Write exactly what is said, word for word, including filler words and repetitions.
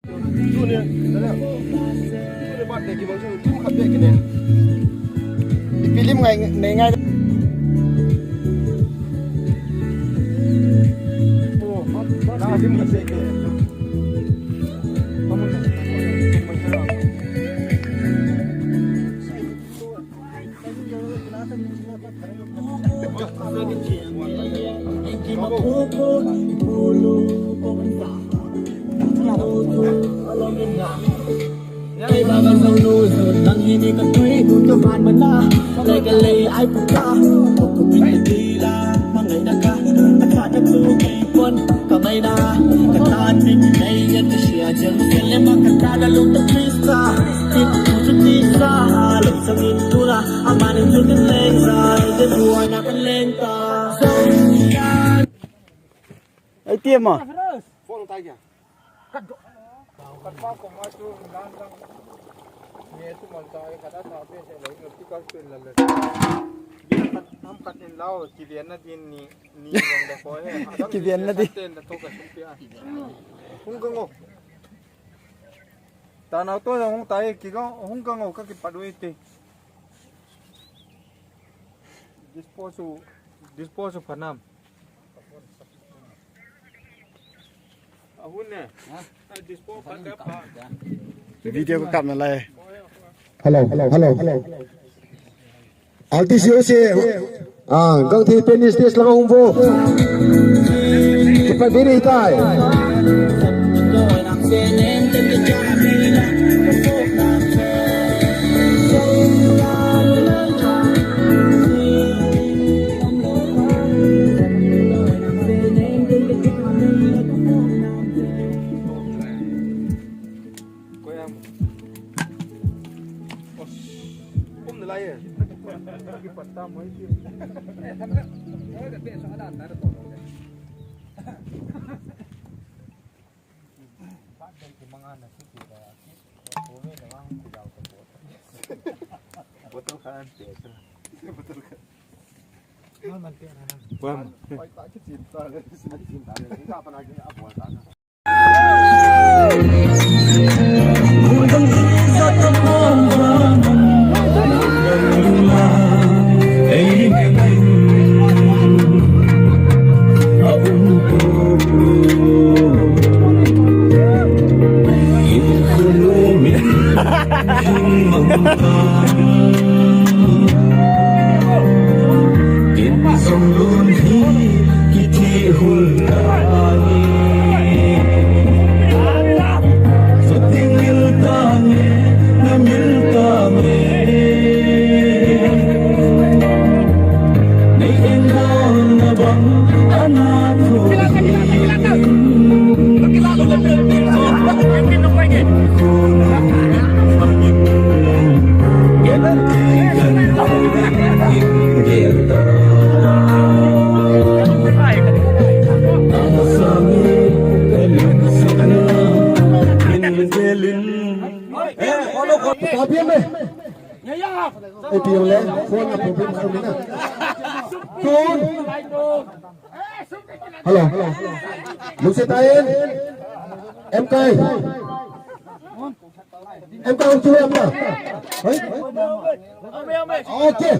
Tuni, tuni birthday kimang chu thum khat beh kine. Ipi lim ngai, nei ngai. Oh, na lim ngai se ke. Ai, ti ma. Phone tai kya? Kat pa ko ma chu dan dan. Ni chu man ta, kat a ta pe se lo, ni ti ka chu la le. Ni kat, nam kat in lao, ki ven na din ni, ni wang da ko he. Ki ven na din. Ten da to ka sum pia. Hung ka ngo. Ta nau to hung tai, ki ka hung ka ngo ka ki pa do ite. Dispose, dispose phanam. Video ko kap na lai. Hello, hello, hello. Artist yo se, ah, gang thi pen stage lang hung vo. Kipa diri tai. Koyam. Os. Um, nalai e. Ki patta mai ki. Bottle khan pe sa. Bottle khan. Mal man pe na. Bam. Pai ta ki chin ta le, chin ta le. Ka pa na ki a bol ta. Problem eh. Ei, pi le, phone a problem khat um na. Tun. Hello. Lungset tah in. M K. M K hung chu em na. Hoi. Okay.